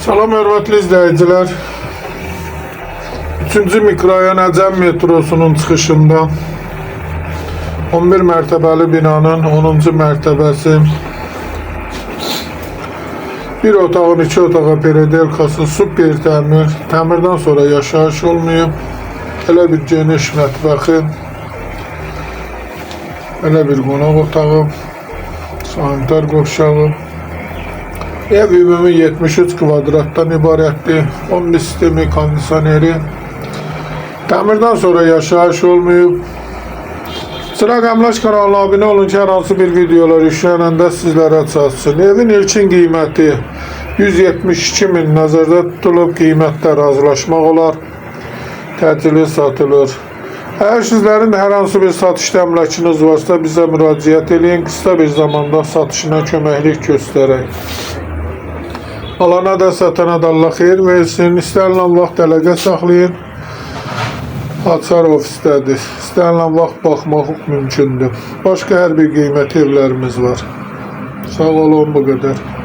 Salam hörmətli izləyicilər. 3-cü mikrorayon Əcəm metrosunun çıxışında 11 mərtəbəli binanın 10-cu mərtəbəsi, bir otağın iki otağa peredelkası, super təmir, təmirdən sonra yaşayış olmayıb. Elə bir geniş mətbəxi, elə bir qonaq otağı, sanitar qovşağı. Ev ümumi 73 kvadratdan ibarətdir. Kombi sistemi, kondisioneri. Təmirdən sonra yaşayış olmayıb. Çıraq Əmlak kanalına abunə olun ki, hər hansı bir videolar yüklənəndə sizlərə çatsın. Evin ilkin qiyməti 172 min nəzərdə tutulub, qiymətdə razılaşmaq olar. Təcili satılır. Əgər sizlərin də hər hansı bir satışda əmlakınız varsa, bizə müraciət eləyin. Qısa bir zamanda satışına köməklik göstərək. Alana da satana da Allah xeyir versin. İstənilən vaxt əlaqə saxlayın. Açar ofisdədir. İstənilən vaxt baxmaq mümkündür. Başqa hər bir qiymətli evlərimiz var. Sağ olun, bu qədər.